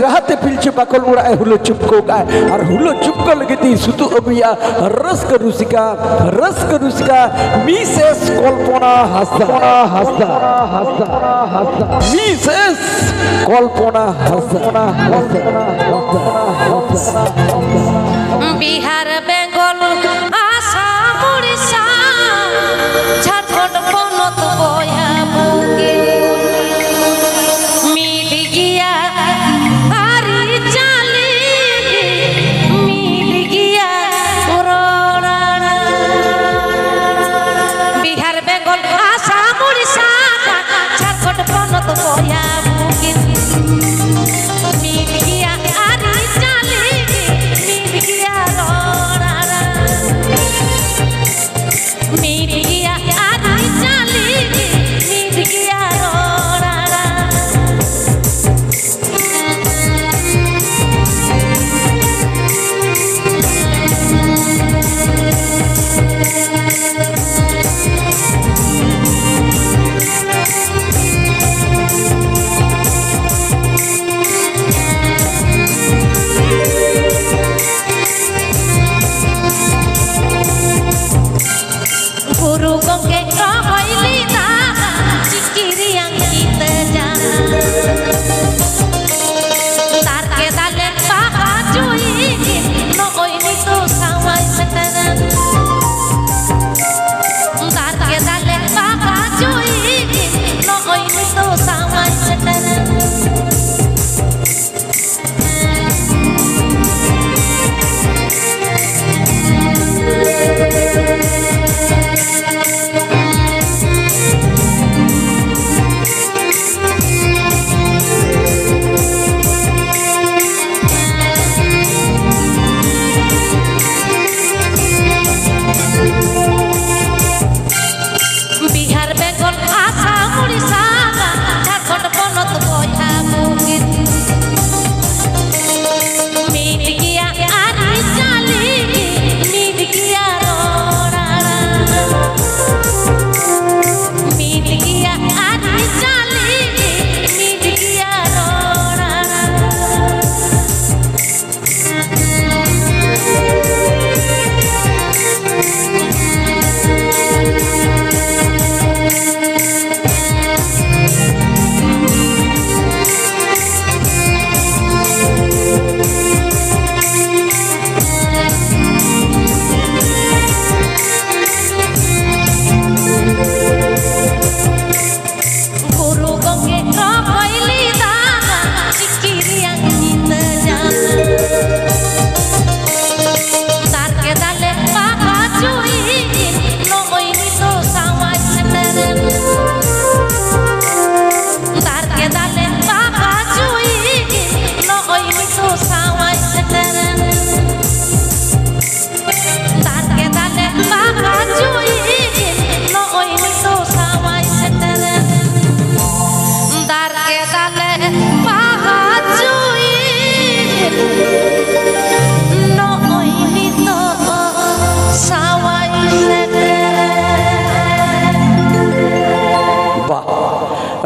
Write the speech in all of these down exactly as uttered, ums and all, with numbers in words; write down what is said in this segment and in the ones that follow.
ᱨᱟᱦᱟᱛᱮ ᱯᱤᱞᱪᱩ ᱵᱟᱠᱚᱞ ᱚᱲᱟᱜ ᱮ ᱦᱩᱞᱟᱹ ᱪᱩᱯᱠᱟᱹᱣ ᱠᱟᱜᱼᱟ᱾ ᱟᱨ ᱦᱩᱞᱟᱹ ᱪᱩᱯᱠᱟᱹᱣ ᱞᱟᱹᱜᱤᱫ ᱛᱮ ᱥᱩᱛᱩᱜ ᱟᱹᱜᱩᱭᱟ ᱨᱟᱹᱥᱠᱟᱹ ᱨᱩᱥᱤᱠᱟ, ᱨᱟᱹᱥᱠᱟᱹ ᱨᱩᱥᱤᱠᱟ ᱢᱤᱥᱮᱥ ᱠᱚᱞᱯᱚᱱᱟ ᱦᱟᱸᱥᱫᱟ᱾ ᱦᱟᱸᱥᱫᱟ, ᱦᱟᱸᱥᱫᱟ, ᱦᱟᱸᱥᱫᱟ, ᱦᱟᱸᱥᱫᱟ, ᱢᱤᱥᱮᱥ ᱠᱚᱞᱯᱚᱱᱟ ᱦᱟᱸᱥᱫᱟ᱾ ᱵᱤᱦᱟᱨ ᱵᱮᱝᱜᱚᱞ ᱟᱥᱟᱢ ᱩᱲᱤᱥᱥᱟ ᱡᱷᱟᱲᱠᱷᱚᱸᱰ ᱯᱚᱱᱚᱛ ᱵᱚᱭᱦᱟ ᱵᱩᱜᱤ ᱢᱤᱫ ᱜᱮᱭᱟ ᱟᱹᱨᱤᱪᱟᱹᱞᱤ ᱢᱤᱫ ᱜᱮᱭᱟ ᱨᱚᱲ ᱟᱲᱟᱝ᱾ ᱵᱤᱦᱟᱨ ᱵᱮᱝᱜᱚᱞ ᱟᱥᱟᱢ ᱩᱲᱤᱥᱥᱟ ᱡᱷᱟᱲᱠᱷᱚᱸᱰ ᱯᱚᱱᱚᱛ ᱵᱚᱭᱦᱟ ᱵᱩᱜᱤ ᱢᱤᱫ ᱜᱮᱭᱟ ᱟᱹᱨᱤᱪᱟᱹᱞᱤ ᱢᱤᱫ ᱜᱮᱭᱟ ᱨᱚᱲ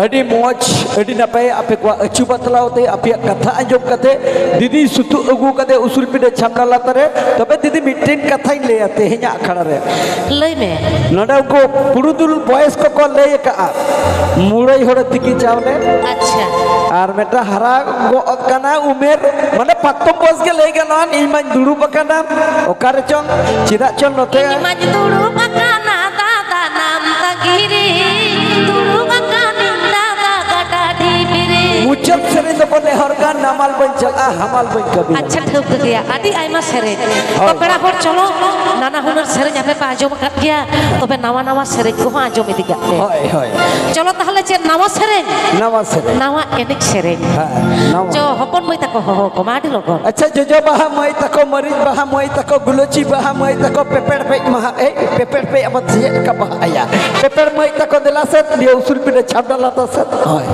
ᱟᱹᱰᱤ ᱢᱚᱡᱽ, ᱟᱹᱰᱤ ᱱᱟᱯᱟᱭ᱾ ᱟᱯᱮ ᱠᱚᱣᱟᱜ ᱟᱹᱪᱩ ᱵᱟᱛᱞᱟᱣ ᱛᱮ, ᱟᱯᱮᱭᱟᱜ ᱠᱟᱛᱷᱟ ᱟᱸᱡᱚᱢ ᱠᱟᱛᱮ ᱫᱤᱫᱤ ᱥᱩᱛᱩᱜ ᱟᱹᱜᱩ ᱠᱟᱛᱮ ᱩᱥᱩᱞ ᱯᱤᱸᱰᱟᱹ ᱪᱷᱟᱢᱰᱟ ᱞᱟᱛᱟᱨ ᱨᱮ᱾ ᱛᱚᱵᱮ ᱫᱤᱫᱤ, ᱢᱤᱫᱴᱮᱱ ᱠᱟᱛᱷᱟᱧ ᱞᱟᱹᱭᱟ ᱛᱮᱦᱮᱧᱟᱜ ᱟᱠᱷᱲᱟ ᱨᱮ᱾ ᱞᱟᱹᱭ ᱢᱮ᱾ ᱱᱚᱰᱮ ᱩᱱᱠᱩ ᱯᱩᱨᱩᱫᱷᱩᱞ ᱵᱚᱭᱮᱥ ᱠᱚᱠᱚ ᱞᱟᱹᱭ ᱟᱠᱟᱜᱼᱟ, ᱢᱩᱲᱟᱹᱭ ᱦᱚᱲ ᱛᱤᱠᱤ ᱪᱟᱣᱞᱮ᱾ ᱟᱪᱪᱷᱟ᱾ ᱟᱨ ᱢᱤᱫᱴᱟᱝ ᱦᱟᱨᱟ ᱜᱚᱜ ᱠᱟᱱᱟ ᱩᱢᱮᱨ, ᱢᱟᱱᱮ ᱯᱟᱛᱚᱢ ᱵᱚᱭᱮᱥ ᱜᱮ ᱞᱟᱹᱭ ᱜᱟᱱᱚᱜᱼᱟ, ᱤᱧ ᱢᱟᱧ ᱫᱩᱲᱩᱵ ᱟᱠᱟᱱᱟ ᱚᱠᱟ ᱨᱮᱪᱚᱝ, ᱪᱮᱫᱟᱜ ᱪᱚᱝ ᱱᱚᱛᱮ᱾ ᱤᱧ ᱢᱟᱧ ᱫᱩᱲᱩᱵ ᱟᱠᱟᱱᱟ ᱫᱟᱫᱟ ᱱᱟᱢ ᱛᱟᱺᱜᱤ ᱨᱮ, ᱫᱩᱲᱩᱵ ᱟᱠᱟᱱᱟᱹᱧ ᱫᱟᱫᱟ ᱜᱟᱰᱟ ᱰᱷᱤᱯ ᱨᱮ᱾ ᱢᱩᱪᱟᱹᱫ ᱥᱮᱨᱮᱧ ᱫᱚᱠᱚ ᱱᱮᱦᱚᱨ ᱠᱟᱱ, ᱱᱟᱢᱟᱞ ᱵᱟᱹᱧ ᱪᱟᱞᱟᱜᱼᱟ, ᱦᱟᱢᱟᱞ ᱵᱟᱹᱧ ᱠᱟᱹᱢᱤᱭᱟ᱾ ᱟᱪᱪᱷᱟ, ᱴᱷᱟᱹᱣᱠᱟᱹ ᱜᱮᱭᱟ, ᱟᱹᱰᱤ ᱟᱭᱢᱟ ᱥᱮᱨᱮᱧ᱾ ᱦᱳᱭ᱾ ᱛᱚ ᱯᱮᱲᱟ ᱦᱚᱲ, ᱪᱚᱞᱚ ᱱᱟᱱᱟ ᱦᱩᱱᱟᱹᱨ ᱥᱮᱨᱮᱧ ᱟᱯᱮ ᱯᱮ ᱟᱸᱡᱚᱢ ᱟᱠᱟᱫ ᱜᱮᱭᱟ, ᱛᱚᱵᱮ ᱱᱟᱣᱟ ᱱᱟᱣᱟ ᱥᱮᱨᱮᱧ ᱠᱚᱦᱚᱸ ᱟᱸᱡᱚᱢ ᱤᱫᱤ ᱠᱟᱜ ᱯᱮ᱾ ᱦᱳᱭ, ᱦᱳᱭ᱾ ᱪᱚᱞᱚ ᱛᱟᱦᱚᱞᱮ, ᱪᱮᱫ ᱱᱟᱣᱟ ᱥᱮᱨᱮᱧ? ᱱᱟᱣᱟ ᱥᱮᱨᱮᱧ᱾ ᱱᱟᱣᱟ ᱮᱱᱮᱡ ᱥᱮᱨᱮᱧ᱾ ᱦᱮᱸ, ᱱᱟᱣᱟ᱾ ᱪᱚ, ᱦᱚᱯᱚᱱ ᱢᱟᱹᱭ ᱛᱟᱠᱚ ᱦᱚᱦᱚ ᱠᱚᱢᱟ ᱟᱹᱰᱤ ᱞᱚᱜᱚᱱ᱾ ᱟᱪᱪᱷᱟ, ᱡᱚᱡᱚ ᱵᱟᱦᱟ ᱢᱟᱹᱭ ᱛᱟᱠᱚ, ᱢᱟᱹᱨᱤᱪ ᱵᱟᱦᱟ ᱢᱟᱹᱭ ᱛᱟᱠᱚ, ᱜᱩᱞᱟᱹᱪᱤ ᱵᱟᱦᱟ ᱢᱟᱹᱭ ᱛᱟᱠᱚ, ᱯᱮᱯᱮᱲ ᱯᱮᱡ ᱢᱟᱦᱟ, ᱮᱭ, ᱯᱮᱯᱮᱲ ᱯᱮᱡ ᱟᱵᱚ ᱪᱮᱫ ᱞᱮᱠᱟ ᱵᱟᱦᱟ ᱟᱭᱟ? ᱯᱮᱯᱮᱲ ᱢᱟᱹᱭ ᱛᱟᱠᱚ, ᱫᱮᱞᱟ ᱥᱮ, ᱱᱤᱭᱟᱹ ᱩᱥᱩᱞ ᱯᱤᱸᱰᱟᱹ ᱪᱷᱟᱢᱰᱟ ᱞᱟᱛᱟᱨ ᱥᱮᱫ᱾ ᱦᱳᱭ᱾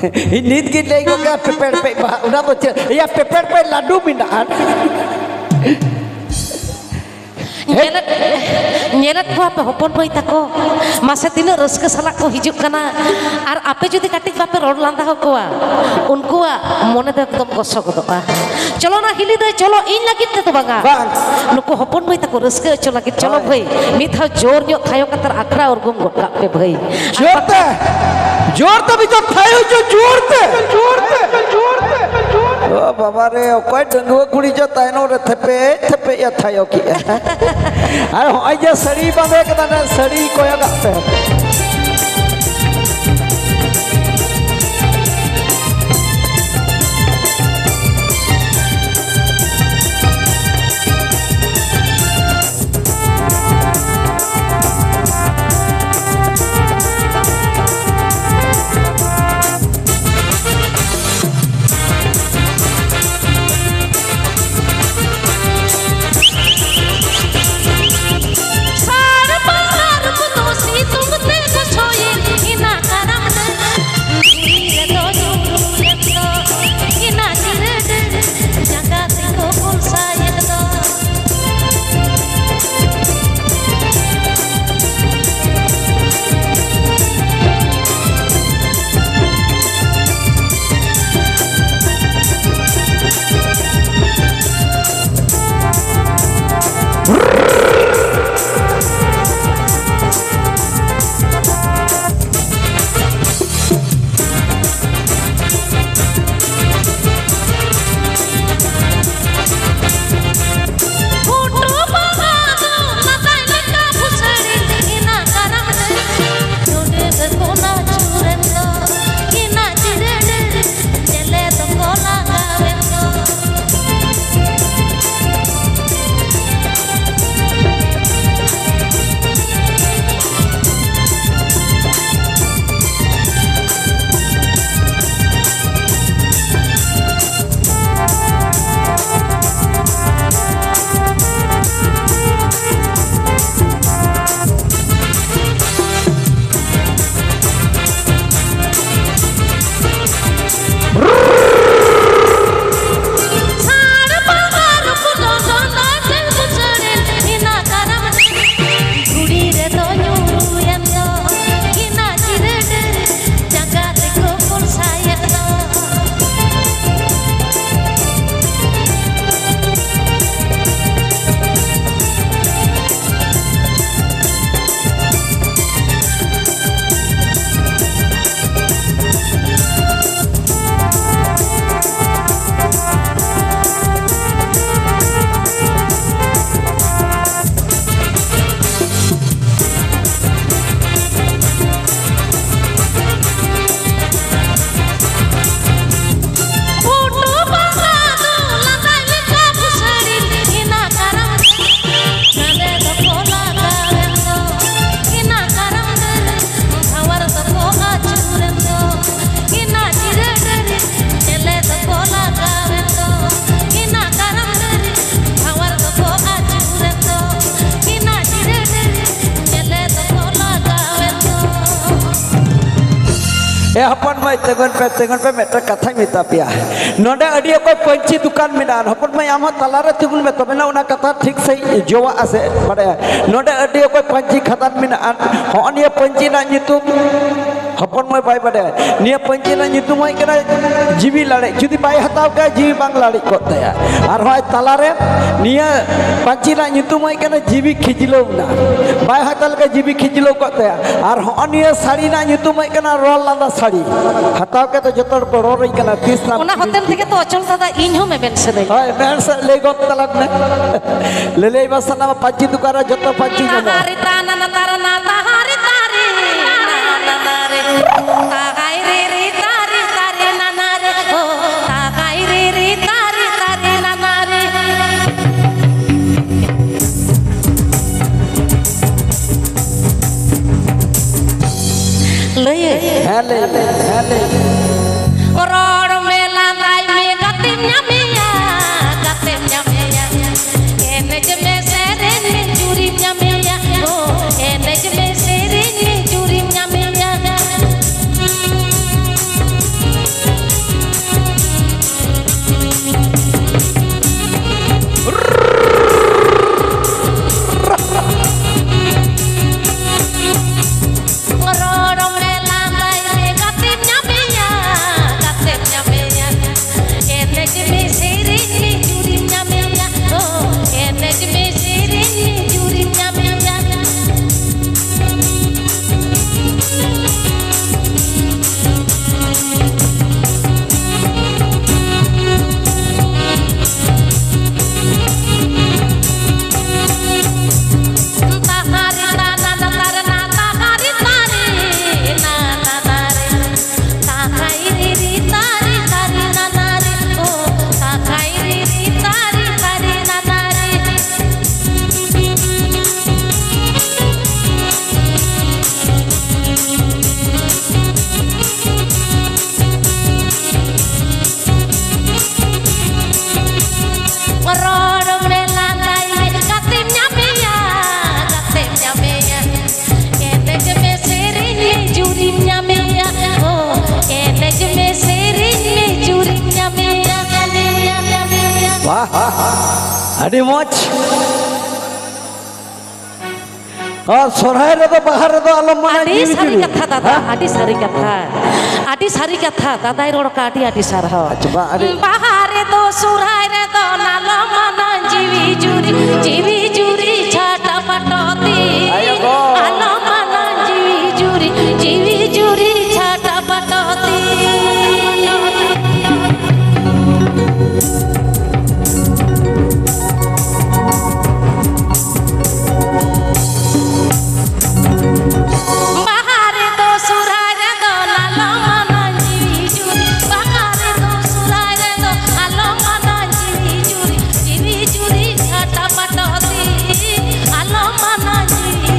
ᱤᱧ ᱱᱤᱛ ᱜᱤᱧ ᱞᱟᱹᱭ ᱜᱚᱫ ᱠᱟᱜᱼᱟ, ᱯᱮᱯᱮᱲ ᱯᱮᱡ ᱵᱟᱦᱟ, ᱚᱱᱟ ᱫᱚ ᱪᱮᱫ? ᱮᱭᱟ, ᱯᱮᱯᱮᱲ ᱯᱮᱡ ᱞᱟᱹᱰᱩ ᱢᱮᱱᱟᱜᱼᱟ᱾ ᱧᱮᱞᱮᱫ, ᱧᱮᱞᱮᱫ ᱠᱚᱣᱟ ᱯᱮ ᱦᱚᱯᱚᱱ ᱢᱟᱹᱭ ᱛᱟᱠᱚ, ᱢᱟᱥᱮ ᱛᱤᱱᱟᱹᱜ ᱨᱟᱹᱥᱠᱟᱹ ᱥᱟᱞᱟᱜ ᱠᱚ ᱦᱤᱡᱩᱜ ᱠᱟᱱᱟ᱾ ᱟᱨ ᱟᱯᱮ ᱡᱩᱫᱤ ᱠᱟᱹᱴᱤᱡ ᱵᱟᱯᱮ ᱨᱚᱲ ᱞᱟᱸᱫᱟ ᱟᱠᱚᱣᱟ, ᱩᱱᱠᱩᱣᱟᱜ ᱢᱚᱱᱮ ᱫᱚ ᱮᱠᱫᱚᱢ ᱜᱚᱥᱚ ᱜᱚᱫᱚᱜᱼᱟ᱾ ᱪᱚᱞᱚ ᱱᱟ ᱦᱤᱞᱤ ᱫᱟᱹᱭ, ᱪᱚᱞᱚ, ᱤᱧ ᱞᱟᱹᱜᱤᱫ ᱛᱮᱫᱚ ᱵᱟᱝᱟ᱾ ᱵᱟᱝ᱾ ᱱᱩᱠᱩ ᱦᱚᱯᱚᱱ ᱢᱟᱹᱭ ᱛᱟᱠᱚ ᱨᱟᱹᱥᱠᱟᱹ ᱦᱚᱪᱚ ᱞᱟᱹᱜᱤᱫ, ᱪᱚᱞᱚ ᱦᱳᱭ᱾ ᱵᱷᱟᱹᱭ, ᱢᱤᱫ ᱫᱷᱟᱣ ᱡᱳᱨ ᱧᱚᱜ ᱛᱷᱟᱭᱚ ᱠᱟᱛᱮ ᱟᱠᱷᱲᱟ ᱩᱨᱜᱩᱢ ᱜᱚᱫ ᱠᱟᱜ ᱯᱮ ᱵᱷᱟᱹᱭ᱾ ᱡᱳᱨ ᱛᱮ, ᱡᱳᱨ ᱛᱮ ᱢᱤᱫ ᱫᱷᱟᱣ ᱛᱷᱟᱭᱚ ᱦᱚᱪᱚ, ᱡᱳᱨ ᱛᱮ, ᱡᱳᱨ ᱛᱮ, ᱡᱳᱨ ᱛᱮ, ᱡᱳᱨ ᱛᱮ᱾ ᱚ ᱵᱟᱵᱟ ᱨᱮ, ᱚᱠᱚᱭ ᱰᱟᱺᱜᱩᱣᱟᱹ ᱠᱩᱲᱤ ᱪᱚ ᱛᱟᱭᱱᱚᱢ ᱨᱮ ᱛᱷᱮᱯᱮᱡ ᱛᱷᱮᱯᱮᱡ ᱮ ᱛᱷᱟᱭᱚ ᱠᱮᱜᱼᱟ᱾ ᱟᱨ ᱦᱚᱸᱜᱼᱚᱭ ᱡᱮ ᱥᱟᱹᱲᱤ ᱵᱟᱸᱫᱮ ᱠᱟᱫᱟ, ᱚᱱᱟ ᱥᱟᱹᱲᱤ ᱠᱚᱭᱚᱜᱟᱜ ᱯᱮ᱾ ᱥᱟᱲᱯᱟ ᱯᱟᱨᱠᱚᱢ ᱫᱚ ᱥᱤᱛᱩᱝ ᱛᱮ ᱦᱚᱯᱚᱱ ᱢᱟᱹᱭ, ᱛᱤᱸᱜᱩᱱ ᱯᱮ, ᱛᱤᱸᱜᱩᱱ ᱯᱮ, ᱢᱤᱫᱴᱟᱝ ᱠᱟᱛᱷᱟᱧ ᱢᱮᱛᱟ ᱯᱮᱭᱟ᱾ ᱱᱚᱰᱮ ᱟᱹᱰᱤ ᱚᱠᱚᱭ ᱯᱟᱹᱧᱪᱤ ᱫᱚᱠᱟᱱ ᱢᱮᱱᱟᱜᱼᱟ, ᱦᱚᱯᱚᱱ ᱢᱟᱹᱭ, ᱟᱢ ᱦᱚᱸ ᱛᱟᱞᱟᱨᱮ ᱛᱤᱸᱜᱩᱱ ᱢᱮ, ᱛᱚᱵᱮ ᱱᱟ ᱚᱱᱟ ᱠᱟᱛᱷᱟ ᱴᱷᱤᱠ ᱥᱟᱺᱦᱤᱡ ᱡᱚᱣᱟᱜᱼᱟ ᱥᱮ, ᱵᱟᱰᱟᱭᱟ᱾ ᱱᱚᱰᱮ ᱟᱹᱰᱤ ᱚᱠᱚᱭ ᱯᱟᱹᱧᱪᱤ ᱠᱷᱟᱫᱟᱱ ᱢᱮᱱᱟᱜᱼᱟ, ᱦᱚᱸᱜᱼᱚ ᱱᱤᱭᱟᱹ ᱯᱟᱹᱧᱪᱤ ᱨᱮᱱᱟᱜ ᱧᱩᱛᱩᱢ ᱦᱚᱯᱚᱱ ᱢᱟᱹᱭ ᱵᱟᱭ ᱵᱟᱰᱟᱭᱟ᱾ ᱱᱤᱭᱟᱹ ᱯᱟᱹᱧᱪᱤ ᱨᱮᱱᱟᱜ ᱧᱩᱛᱩᱢ ᱦᱩᱭᱩᱜ ᱠᱟᱱᱟ ᱡᱤᱣᱤ ᱞᱟᱲᱮᱡ᱾ ᱡᱩᱫᱤ ᱵᱟᱭ ᱦᱟᱛᱟᱣ ᱠᱟᱭᱟ, ᱡᱤᱣᱤ ᱵᱟᱝ ᱞᱟᱲᱮᱡ ᱠᱚᱜ ᱛᱟᱭᱟ᱾ ᱟᱨ ᱦᱚᱸᱜᱼᱚᱭ ᱛᱟᱞᱟᱨᱮ ᱱᱤᱭᱟᱹ ᱯᱟᱹᱧᱪᱤ ᱨᱮᱱᱟᱜ ᱧᱩᱛᱩᱢ ᱦᱩᱭᱩᱜ ᱠᱟᱱᱟ ᱡᱤᱣᱤ ᱠᱷᱤᱡᱞᱟᱹᱣ ᱮᱱᱟ, ᱵᱟᱭ ᱦᱟᱛᱟᱣ ᱞᱮᱠᱷᱟᱱ ᱡᱤᱣᱤ ᱠᱷᱤᱡᱞᱟᱹᱣ ᱠᱚᱜ ᱛᱟᱭᱟ᱾ ᱟᱨ ᱦᱚᱸᱜᱼᱚ ᱱᱤᱭᱟᱹ ᱥᱟᱹᱲᱤ ᱨᱮᱱᱟᱜ ᱧᱩᱛᱩᱢ ᱦᱩᱭᱩᱜ ᱠᱟᱱᱟ ᱨᱚᱲ ᱞᱟᱸᱫᱟ ᱥᱟᱹᱲᱤ᱾ ᱦᱟᱛᱟᱣ ᱠᱟᱛᱮ ᱡᱚᱛᱚ ᱦᱚᱲ ᱠᱚ ᱨᱚᱲᱟᱹᱧ ᱠᱟᱱᱟ, ᱛᱤᱥ ᱱᱟᱢ ᱚᱱᱟ ᱦᱳᱴᱮᱞ ᱛᱮᱜᱮ ᱛᱚ ᱚᱪᱚᱞ ᱫᱟᱫᱟ, ᱤᱧ ᱦᱚᱸ ᱢᱮᱢᱮᱱ ᱥᱟᱹᱱᱟᱹᱧ᱾ ᱦᱳᱭ, ᱢᱮᱱ ᱥᱮ ᱞᱟᱹᱭ ᱜᱚᱫ ᱛᱟᱞᱟᱝ ᱢᱮ᱾ ᱞᱟᱹᱞᱟᱹᱭ ᱵᱟ ᱥᱟᱱᱟᱢ ᱯᱟᱹᱧᱪᱤ ᱫᱚᱠᱟᱱ ᱨᱮ ᱡᱚᱛᱚ ᱯᱟᱹᱧᱪᱤ ᱧᱟᱢᱚᱜᱼᱟ᱾ ᱛᱟᱦᱟᱨᱤ ᱛᱟᱨᱤ ᱛᱟᱨᱤ ᱱᱟᱱᱟ ᱨᱮ, ᱳ, ᱛᱟᱦᱟᱭ ᱨᱮ ᱨᱮ ᱛᱟᱨᱤ ᱛᱟᱨᱤ ᱱᱟᱱᱟ ᱨᱮ, ᱳ, ᱛᱟᱦᱟᱭ ᱨᱮ ᱨᱮ ᱛᱟᱨᱤ ᱛᱟᱨᱤ ᱱᱟᱱᱟ ᱨᱮ᱾ ᱞᱟᱹᱭᱟᱹᱧ᱾ ᱦᱮᱸ, ᱞᱟᱹᱭ ᱢᱮ, ᱦᱮᱸ, ᱞᱟᱹᱭ ᱢᱮ᱾ ᱨᱚᱲ ᱢᱮ, ᱞᱟᱸᱫᱟᱭ ᱢᱮ, ᱜᱟᱛᱮᱢ ᱧᱟᱢᱮᱭᱟ, ᱜᱟᱛᱮᱢ ᱧᱟᱢᱮᱭᱟ᱾ ᱮᱱᱮᱡ ᱢᱮ, ᱥᱮᱨᱮᱧ ᱢᱮ, ᱪᱩᱨᱤᱢ ᱧᱟᱢᱮᱭᱟ᱾ ᱳ, ᱮᱱᱮᱡ ᱢᱮ, ᱥᱮᱨᱮᱧ ᱢᱮ, ᱪᱩᱨᱤᱢ ᱧᱟᱢᱮᱭᱟ᱾ ᱨᱚᱲ ᱢᱮ, ᱞᱟᱸᱫᱟᱭ ᱢᱮ, ᱜᱟᱛᱮᱢ ᱧᱟᱢᱮᱭᱟ, ᱟᱹᱰᱤ ᱢᱚᱡᱽ᱾ ᱟᱨ ᱥᱚᱨᱦᱟᱭ ᱨᱮᱫᱚ, ᱵᱟᱦᱟ ᱨᱮᱫᱚ ᱟᱞᱚᱢ ᱢᱟᱱᱟ ᱟᱹᱰᱤ ᱡᱤᱣᱤ ᱥᱟᱹᱨᱤ ᱡᱩᱨᱤ᱾ ᱠᱟᱛᱷᱟ ᱫᱟᱫᱟ, ᱦᱮᱸ? ᱟᱹᱰᱤ ᱥᱟᱹᱨᱤ ᱠᱟᱛᱷᱟ, ᱟᱹᱰᱤ ᱥᱟᱹᱨᱤ ᱠᱟᱛᱷᱟ ᱫᱟᱫᱟᱭ ᱨᱚᱲ ᱠᱟᱜ, ᱟᱹᱰᱤ ᱟᱹᱰᱤ ᱥᱟᱨᱦᱟᱣ᱾ ᱟᱪᱪᱷᱟ, ᱵᱟ, ᱟᱹᱰᱤ ᱵᱟᱦᱟ ᱨᱮᱫᱚ ᱥᱚᱨᱦᱟᱭ ᱨᱮᱫᱚ ᱟᱞᱚᱢ ᱢᱟᱱᱟ ᱡᱤᱣᱤ ᱡᱩᱨᱤ, ᱡᱤᱣᱤ ᱡᱩᱨᱤ ᱪᱷᱟᱴᱟ ᱯᱟᱴᱚᱛᱤ᱾ ᱟᱭᱳ ᱜᱚ᱾ ᱟᱞᱚᱢ ᱢᱟᱱᱟ ᱡᱤᱣᱤ ᱡᱩᱨᱤ, ᱡᱤᱣᱤ ᱡᱩᱨᱤ ᱪᱷᱟᱴᱟ ᱯᱟᱴᱚᱛᱤ᱾ ᱵᱟᱦᱟ ᱨᱮᱫᱚ ᱥᱚᱨᱦᱟᱭ ᱨᱮᱫᱚ ᱟᱞᱚᱢ ᱢᱟᱱᱟ ᱡᱤᱣᱤ ᱡᱩᱨᱤ, ᱵᱟᱦᱟ ᱨᱮᱫᱚ ᱥᱚᱨᱦᱟᱭ ᱨᱮᱫᱚ ᱟᱞᱚᱢ ᱢᱟᱱᱟ ᱡᱤᱣᱤ ᱡᱩᱨᱤ, ᱡᱤᱣᱤ ᱡᱩᱨᱤ ᱪᱷᱟᱴᱟ ᱯᱟᱴᱚᱛᱤ, ᱟᱞᱚᱢ ᱢᱟᱱᱟ ᱡᱤᱣᱤ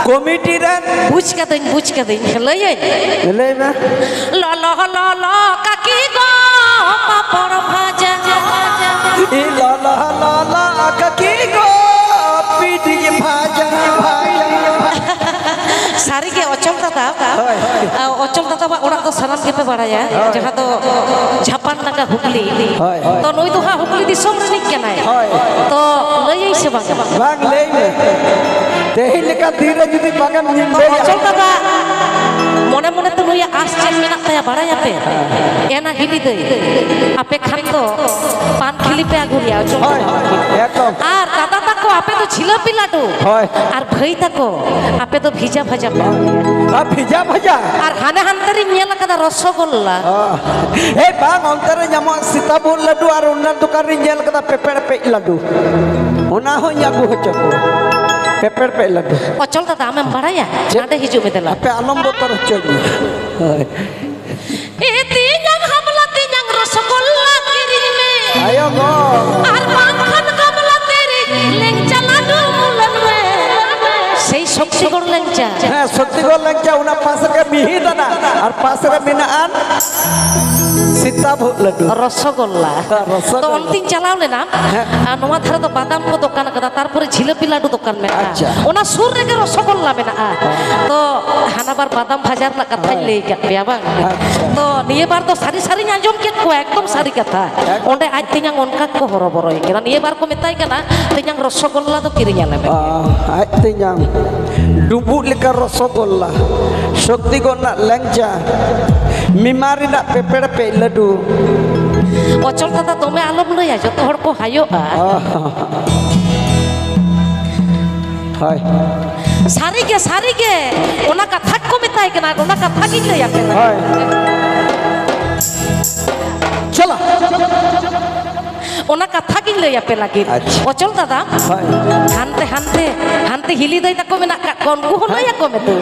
ᱠᱚᱢᱤᱴᱤ ᱨᱮᱱ᱾ ᱵᱩᱡᱽ ᱠᱟᱹᱫᱟᱹᱧ, ᱵᱩᱡᱽ ᱠᱟᱹᱫᱟᱹᱧ, ᱞᱟᱹᱭᱟᱹᱧ᱾ ᱞᱟᱹᱭ ᱢᱮ᱾ ᱞᱚᱞᱚ ᱞᱚᱞᱚ ᱠᱟᱹᱠᱤ ᱜᱚ, ᱯᱟᱯᱚᱲ ᱵᱷᱟᱡᱟ᱾ ᱤ ᱞᱚᱞᱚ ᱞᱚᱞᱚ ᱠᱟᱹᱠᱤ ᱜᱚ, ᱯᱤᱴᱷᱤ ᱵᱷᱟᱡᱟ, ᱵᱷᱟᱡᱟ᱾ ᱥᱟᱹᱨᱤᱜᱮ ᱚᱪᱚᱞ ᱫᱟᱫᱟ, ᱦᱳᱭ, ᱦᱳᱭ᱾ ᱟ, ᱚᱪᱚᱞ ᱫᱟᱫᱟᱣᱟᱜ ᱚᱲᱟᱜ ᱫᱚ ᱥᱟᱱᱟᱢ ᱜᱮᱯᱮ ᱵᱟᱲᱟᱭᱟ, ᱦᱳᱭ᱾ ᱡᱟᱦᱟᱸ ᱫᱚ ᱡᱷᱟᱯᱟᱱ ᱰᱟᱸᱜᱟ ᱦᱩᱜᱽᱞᱤ᱾ ᱦᱳᱭ᱾ ᱛᱚ ᱱᱩᱭ ᱫᱚ ᱦᱟᱸᱜ ᱦᱩᱜᱽᱞᱤ ᱫᱤᱥᱚᱢ ᱨᱤᱱᱤᱡ ᱠᱟᱱᱟᱭ᱾ ᱦᱳᱭ᱾ ᱛᱚ ᱞᱟᱹᱭᱟᱹᱧ ᱥᱮ ᱵᱟᱝ? ᱵᱟᱝ, ᱞᱟᱹᱭ ᱢᱮ᱾ ᱛᱮᱦᱮᱧ ᱞᱮᱠᱟ ᱫᱤᱱ ᱨᱮ ᱡᱩᱫᱤ ᱵᱟᱝᱮᱢ ᱧᱮᱞ ᱛᱚ ᱞᱮᱭᱟ᱾ ᱚᱪᱚᱞ ᱫᱟᱫᱟ ᱢᱚᱱᱮ ᱢᱚᱱᱮ ᱛᱮ ᱱᱩᱭᱟᱜ ᱟᱸᱥ ᱪᱮᱫ ᱢᱮᱱᱟᱜ ᱛᱟᱭᱟ ᱵᱟᱲᱟᱭᱟᱯᱮ? ᱮᱱᱟ ᱦᱤᱞᱤ ᱫᱟᱹᱭ, ᱟᱯᱮ ᱠᱷᱟᱱ ᱫᱚ ᱯᱟᱱ ᱠᱷᱤᱞᱤ ᱯᱮ ᱟᱹᱜᱩ ᱞᱮᱭᱟ, ᱚᱪᱚᱞ ᱦᱳᱭ, ᱫᱟᱫᱟ᱾ ᱮᱠᱫᱚᱢ᱾ ᱟᱨ ᱫᱟᱫᱟ ᱛᱟᱠᱚ ᱟᱯᱮ ᱫᱚ ᱡᱷᱤᱞᱟᱹᱯᱤ ᱞᱟᱹᱰᱩ᱾ ᱦᱳᱭ᱾ ᱟᱨ ᱵᱷᱟᱹᱭ ᱛᱟᱠᱚ ᱟᱯᱮ ᱫᱚ ᱵᱷᱤᱡᱟ ᱵᱷᱟᱡᱟ ᱯᱮ᱾ ᱟᱨ ᱵᱷᱤᱡᱟ ᱵᱷᱟᱡᱟ᱾ ᱟᱨ ᱦᱟᱱᱮ ᱦᱟᱱᱛᱮ ᱨᱤᱧ ᱧᱮᱞ ᱟᱠᱟᱫᱟ ᱨᱚᱥᱚᱜᱚᱞᱞᱟ᱾ ᱚ᱾ ᱮ ᱵᱟᱝ, ᱚᱱᱛᱮ ᱨᱮ ᱧᱟᱢᱚᱜ ᱥᱤᱛᱟᱵᱷᱳᱜ ᱞᱟᱹᱰᱩ ᱟᱨ ᱚᱱᱟ ᱫᱚᱠᱟᱱ ᱨᱤᱧ ᱧᱮᱞ ᱟᱠᱟᱫᱟ ᱯᱮᱯᱮᱲ ᱯᱮᱡ ᱞᱟᱹᱰᱩ᱾ ᱚᱱᱟ ᱦᱚᱸᱧ ᱟᱹᱜᱩ ᱦᱚᱪᱚ ᱠᱚᱣᱟ᱾ ᱯᱮᱯᱮᱲ ᱯᱮᱡ ᱞᱟᱹᱰᱩ᱾ ᱚᱪᱚᱞ ᱫᱟᱫᱟ, ᱟᱢᱮᱢ ᱵᱟᱲᱟᱭᱟ? ᱪᱮᱫ? ᱱᱟᱰᱮ ᱦᱤᱡᱩᱜ ᱢᱮ ᱫᱮᱞᱟ᱾ ᱟᱯᱮ ᱟᱞᱚᱢ ᱵᱚᱛᱚᱨ ᱦᱚᱪᱚᱧᱟ᱾ ᱦᱳᱭ᱾ ᱮ ᱛᱮᱧᱟᱝ ᱦᱟᱢᱞᱟ ᱛᱮᱧᱟᱝ ᱨᱚᱥᱚᱜᱚᱞᱞᱟ ᱠᱤᱨᱤᱧ ᱢᱮ᱾ ᱟᱭᱳ ᱜᱚ᱾ ᱟᱨ ᱵᱟᱝᱠᱷᱟᱱ ᱜᱟᱢᱞᱟ ᱛᱮᱨᱮ ᱞᱮᱝᱪᱟ ᱞᱟᱹᱰᱩ ᱢᱩᱞᱟᱹᱱ ᱢᱮ᱾ ᱥᱮᱭ ᱥᱚᱠᱛᱤᱜᱚᱲ ᱞᱮᱝᱪᱟ᱾ ᱦᱮᱸ, ᱥᱚᱠᱛᱤᱜᱚᱲ ᱞᱮᱝᱪᱟ, ᱚᱱᱟ ᱯᱟᱥ ᱨᱮ ᱢᱤᱦᱤᱫᱟᱱᱟ ᱟᱨ ᱯᱟᱥ ᱨᱮ ᱢᱮᱱᱟᱜᱼᱟ ᱥᱤᱛᱟᱵᱷᱳᱜ ᱞᱟᱹᱰᱩ᱾ ᱨᱚᱥᱚᱜᱚᱞᱞᱟ᱾ ᱦᱮᱸ, ᱨᱚᱥᱚᱜᱚᱞᱞᱟ᱾ ᱛᱚ ᱚᱱᱛᱮᱧ ᱪᱟᱞᱟᱣ ᱞᱮᱱᱟ᱾ ᱦᱮᱸ᱾ ᱟᱨ ᱱᱚᱣᱟ ᱫᱷᱟᱨᱮ ᱫᱚ ᱵᱟᱫᱟᱢ ᱠᱚ ᱫᱚᱠᱟᱱ ᱟᱠᱟᱫᱟ, ᱛᱟᱨᱯᱚᱨᱮ ᱡᱷᱤᱞᱟᱹᱯᱤ ᱞᱟᱹᱰᱩ ᱫᱚᱠᱟᱱ ᱢᱮᱱᱟᱜᱼᱟ᱾ ᱟᱪᱪᱷᱟ᱾ ᱚᱱᱟ ᱥᱩᱨ ᱨᱮᱜᱮ ᱨᱚᱥᱚᱜᱚᱞᱞᱟ ᱢᱮᱱᱟᱜᱼᱟ᱾ ᱦᱮᱸ᱾ ᱛᱚ ᱦᱟᱱᱟ ᱵᱟᱨ ᱵᱟᱫᱟᱢ ᱵᱷᱟᱡᱟ ᱨᱮᱱᱟᱜ ᱠᱟᱛᱷᱟᱧ ᱦᱳᱭ᱾ ᱞᱟᱹᱭ ᱟᱠᱟᱫ ᱯᱮᱭᱟ ᱵᱟᱝ? ᱟᱪᱪᱷᱟ᱾ ᱛᱚ ᱱᱤᱭᱟᱹ ᱵᱟᱨ ᱫᱚ ᱥᱟᱹᱨᱤ ᱥᱟᱹᱨᱤᱧ ᱟᱸᱡᱚᱢ ᱠᱮᱫ ᱠᱚᱣᱟ, ᱮᱠᱫᱚᱢ ᱥᱟᱹᱨᱤ ᱠᱟᱛᱷᱟ᱾ ᱮᱠᱫᱚᱢ᱾ ᱚᱸᱰᱮ ᱟᱡ ᱛᱮᱧᱟᱝ ᱚᱱᱠᱟ ᱠᱚ ᱦᱚᱨᱚᱵᱚᱨᱚᱭᱮ ᱠᱟᱱᱟ᱾ ᱱᱤᱭᱟᱹ ᱵᱟᱨ ᱠᱚ ᱢᱮᱛᱟᱭ ᱠᱟᱱᱟ, "ᱛᱮᱧᱟᱝ ᱨᱚᱥᱚᱜᱚᱞᱞᱟ ᱫᱚ ᱠᱤᱨᱤᱧ ᱟᱞᱮ ᱢᱮ᱾" ᱚ, ᱟᱡ ᱛᱮᱧᱟᱝ ᱰᱩᱸᱵᱩᱜ ᱞᱮᱠᱟ ᱨᱚᱥᱚᱜᱚᱞᱞᱟ, ᱥᱚᱠᱛᱤᱜᱚᱲ ᱨᱮᱱᱟᱜ ᱞᱮᱝᱪᱟ, ᱢᱤᱢᱟ ᱨᱮᱱᱟᱜ ᱯᱮᱯᱮᱲ ᱯᱮᱡ ᱞᱟᱹᱰᱩ᱾ ᱚᱪᱚᱞ ᱫᱟᱫᱟ, ᱫᱚᱢᱮ ᱟᱞᱚᱢ ᱞᱟᱹᱭᱟ, ᱡᱚᱛᱚ ᱦᱚᱲ ᱠᱚ ᱦᱟᱭᱚᱜᱼᱟ᱾ ᱚ᱾ ᱦᱳᱭ᱾ ᱥᱟᱹᱨᱤᱜᱮ, ᱥᱟᱹᱨᱤᱜᱮ, ᱚᱱᱟ ᱠᱟᱛᱷᱟ ᱜᱮᱠᱚ ᱢᱮᱛᱟᱭ ᱠᱟᱱᱟ, ᱚᱱᱟ ᱠᱟᱛᱷᱟ ᱜᱤᱧ ᱞᱟᱹᱭ ᱟᱯᱮ ᱠᱟᱱᱟ᱾ ᱦᱳᱭ᱾ ᱪᱟᱞᱟ᱾ ᱚᱱᱟ ᱠᱟᱛᱷᱟ ᱜᱤᱧ ᱞᱟᱹᱭ ᱟᱯᱮ ᱞᱟᱹᱜᱤᱫ᱾ ᱟᱪᱪᱷᱟ᱾ ᱚᱪᱚᱞ ᱫᱟᱫᱟ, ᱦᱳᱭ᱾ ᱦᱟᱱᱛᱮ, ᱦᱟᱱᱛᱮ, ᱦᱟᱱᱛᱮ ᱦᱤᱞᱤ ᱫᱟᱹᱭ ᱛᱟᱠᱚ ᱢᱮᱱᱟᱜ ᱠᱟᱜ ᱠᱚᱣᱟ, ᱩᱱᱠᱩ ᱦᱚᱸ ᱞᱟᱹᱭ ᱟᱠᱚ ᱢᱮ ᱛᱚ᱾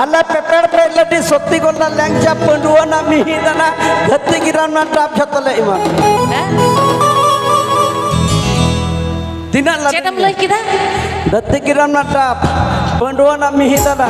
ᱟᱞᱮ ᱯᱮᱯᱮᱲ ᱯᱮᱡ ᱞᱟᱹᱰᱤ ᱥᱚᱛᱤ ᱜᱚᱞᱟ ᱞᱮᱝᱪᱟ ᱯᱟᱹᱰᱩᱣᱟᱹ ᱱᱟ ᱢᱤᱦᱤ ᱫᱟᱱᱟ ᱫᱷᱟᱹᱨᱛᱤ ᱜᱤᱨᱟᱢ ᱱᱟ ᱴᱟᱯ ᱡᱷᱚᱛᱚ ᱞᱮ ᱮᱢᱟ᱾ ᱦᱮᱸ? ᱛᱤᱱᱟᱹᱜ ᱞᱟᱹᱰᱩ ᱪᱮᱫ ᱮᱢ ᱞᱟᱹᱭ ᱠᱮᱫᱟ? ᱫᱷᱟᱹᱨᱛᱤ ᱜᱤᱨᱟᱢ ᱱᱟ ᱴᱟᱯ᱾ ᱯᱟᱹᱰᱩᱣᱟᱹ ᱨᱮᱱᱟᱜ ᱢᱤᱦᱤᱫᱟᱱᱟ᱾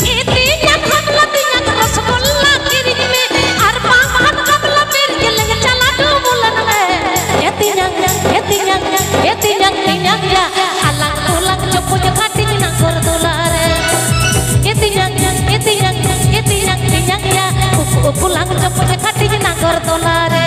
ᱮ ᱛᱮᱧᱟᱝ, ᱦᱟᱯᱞᱟ ᱛᱮᱧᱟᱝ, ᱨᱚᱥᱜᱚᱞᱞᱟ ᱠᱤᱨᱤᱧ ᱢᱮ, ᱟᱨ ᱵᱟᱝᱠᱷᱟᱱ ᱠᱟᱵᱞᱟ ᱯᱮᱨ ᱜᱮᱞᱮᱝ ᱪᱟᱞᱟ ᱰᱩᱵᱩᱞᱟᱱ ᱢᱮ᱾ ᱮ ᱛᱮᱧᱟᱝ, ᱮ ᱛᱮᱧᱟᱝ, ᱮ ᱛᱮᱧᱟᱝ, ᱛᱮᱧᱟᱝ ᱭᱟ, ᱟᱞᱟᱝ ᱠᱚᱞᱟᱝ ᱪᱚᱯᱚᱡ ᱠᱟᱹᱴᱤᱡ ᱱᱟᱜᱚᱨ ᱫᱚᱞᱟ ᱨᱮ᱾ ᱮ ᱛᱮᱧᱟᱝ, ᱮ ᱛᱮᱧᱟᱝ, ᱮ ᱛᱮᱧᱟᱝ, ᱛᱮᱧᱟᱝ ᱭᱟ, ᱩᱠᱩ ᱩᱠᱩ ᱞᱟᱝ ᱪᱚᱯᱚᱡ ᱠᱟᱹᱴᱤᱡ ᱱᱟᱜᱚᱨ ᱫᱚᱞᱟ ᱨᱮ᱾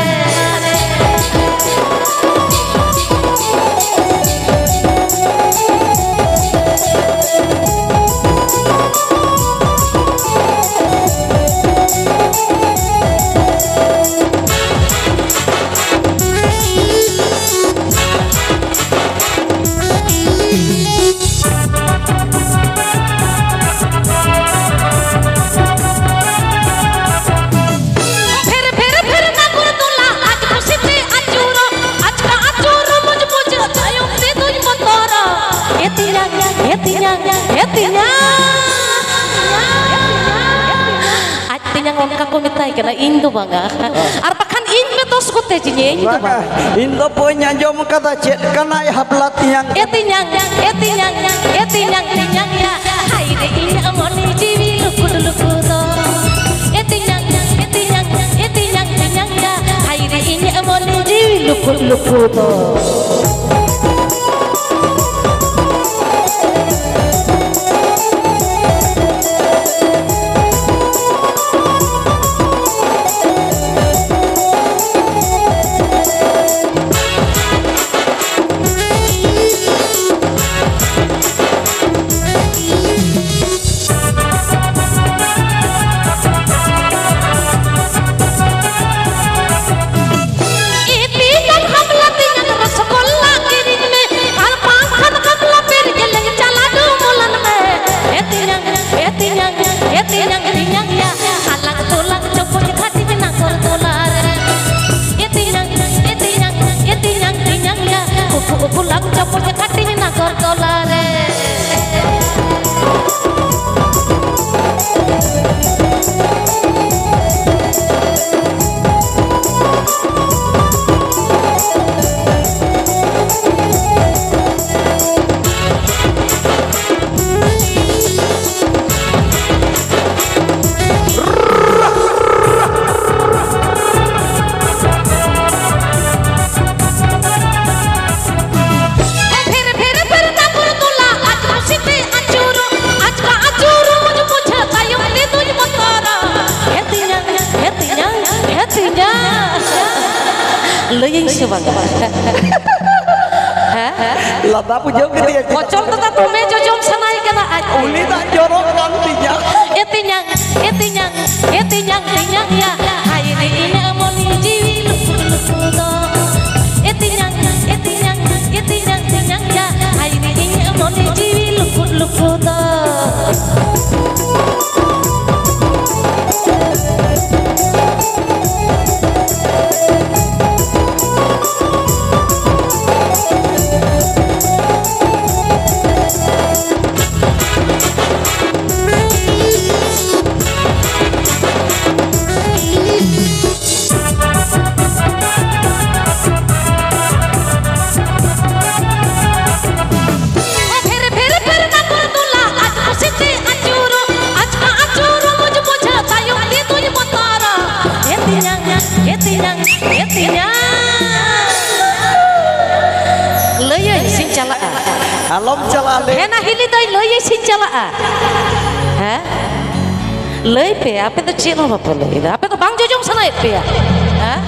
ᱯᱷᱮᱨ ᱯᱷᱮᱨ ᱯᱷᱮᱨ ᱱᱟᱜᱚᱨ ᱫᱚᱞᱟ, ᱟᱡ ᱠᱩᱥᱤ ᱛᱮ ᱟᱹᱪᱩᱨᱚᱜ, ᱟᱪᱠᱟ ᱟᱹᱪᱩᱨ ᱢᱚᱡᱽ ᱢᱚᱡᱽ, ᱛᱟᱭᱚᱢ ᱛᱮ ᱫᱩᱧ ᱵᱚᱛᱚᱨᱚᱜ᱾ ᱮ ᱛᱮᱧᱟᱝ, ᱮ ᱛᱮᱧᱟᱝ, ᱮ ᱛᱮᱧᱟᱝ᱾ ᱟᱡ ᱛᱮᱧᱟᱝ ᱚᱱᱠᱟ ᱠᱚ ᱢᱮᱛᱟᱭ ᱠᱟᱱᱟ, ᱤᱧ ᱫᱚ ᱵᱟᱝᱟ᱾ ᱟᱨ ᱵᱟᱠᱷᱟᱱ ᱤᱧ ᱯᱮ ᱫᱚᱥ ᱠᱚᱛᱮ ᱡᱤᱧ, ᱤᱧ ᱫᱚ ᱵᱟᱝᱟ᱾ ᱵᱟᱝᱟ, ᱤᱧ ᱫᱚ ᱵᱟᱹᱧ ᱟᱸᱡᱚᱢ ᱠᱟᱫᱟ ᱪᱮᱫ ᱠᱟᱱᱟᱭ ᱦᱟᱯᱞᱟ ᱛᱮᱧᱟᱝ᱾ ᱮ ᱛᱮᱧᱟᱝ, ᱮ ᱛᱮᱧᱟᱝ, ᱮ ᱛᱮᱧᱟᱝ, ᱛᱮᱧᱟᱝ ᱭᱟ, ᱦᱟᱭ ᱨᱮ ᱤᱧᱟᱜ ᱢᱚᱱᱮ ᱡᱤᱣᱤ ᱞᱩᱠᱩ ᱞᱩᱠᱩ ᱫᱚ᱾ ᱮ ᱛᱮᱧᱟᱝ, ᱮ ᱛᱮᱧᱟᱝ, ᱮ ᱛᱮᱧᱟᱝ, ᱛᱮᱧᱟᱝ ᱭᱟ, ᱦᱟᱭ ᱨᱮ ᱤᱧᱟᱜ ᱢᱚᱱᱮ ᱡᱤᱣᱤ ᱞᱩᱠᱩ ᱞᱩᱠᱩ ᱫᱚ᱾ ᱤᱯᱤᱞ ᱦᱟᱯᱞᱟ ᱛᱮᱧᱟᱝ ᱨᱚᱥᱜᱚᱞᱞᱟ ᱠᱤᱨᱤᱧ ᱵᱟᱝ᱾ ᱦᱮᱸ? ᱞᱟᱸᱫᱟ ᱵᱩᱡᱷᱟᱹᱣ ᱠᱮᱫᱮᱭᱟ᱾ ᱚᱪᱚᱞ ᱫᱟᱫᱟ ᱫᱚᱢᱮ ᱡᱚᱡᱚᱢ ᱥᱟᱱᱟᱭᱮ ᱠᱟᱱᱟ ᱟᱡ᱾ ᱩᱞᱤ ᱫᱟᱜ ᱡᱚᱨᱚᱜ ᱠᱟᱱ ᱛᱤᱧᱟ᱾ ᱮ ᱛᱮᱧᱟᱝ, ᱮ ᱛᱮᱧᱟᱝ, ᱮ ᱛᱮᱧᱟᱝ, ᱛᱮᱧᱟᱝ ᱭᱟ, ᱦᱟᱭ ᱨᱮ ᱤᱧᱟᱹᱜ ᱢᱚᱱᱮ ᱡᱤᱣᱤ ᱞᱩᱠᱩ ᱞᱩᱠᱩ ᱫᱚ᱾ ᱮ ᱛᱮᱧᱟᱝ, ᱮ ᱛᱮᱧᱟᱝ, ᱮ ᱛᱮᱧᱟᱝ, ᱛᱮᱧᱟᱝ ᱭᱟ, ᱦᱟᱭ ᱨᱮ ᱤᱧᱟᱹᱜ ᱢᱚᱱᱮ ᱡᱤᱣᱤ ᱞᱩᱠᱩ ᱞᱩᱠᱩ ᱫᱚ᱾ ᱮ ᱛᱮᱧᱟᱝ, ᱮ ᱛᱮᱧᱟᱝ, ᱮ ᱛᱮᱧᱟᱝ᱾ ᱞᱟᱹᱭᱟᱹᱧ ᱥᱮᱧ ᱪᱟᱞᱟᱜᱼᱟ᱾ ᱟᱞᱚᱢ ᱪᱟᱞᱟᱜᱼᱟ, ᱞᱟᱹᱭ᱾ ᱦᱮᱸ, ᱱᱟ ᱦᱤᱞᱤ ᱫᱟᱹᱭ, ᱞᱟᱹᱭᱟᱹᱧ ᱥᱮᱧ ᱪᱟᱞᱟᱜᱼᱟ᱾ ᱦᱮᱸ? ᱞᱟᱹᱭ ᱯᱮ, ᱟᱯᱮ ᱫᱚ ᱪᱮᱫ ᱦᱚᱸ ᱵᱟᱯᱮ ᱞᱟᱹᱭ ᱮᱫᱟ᱾ ᱟᱯᱮ ᱫᱚ ᱵᱟᱝ ᱡᱚᱡᱚᱢ ᱥᱟᱱᱟᱭᱮᱫ ᱯᱮᱭᱟ? ᱦᱮᱸ?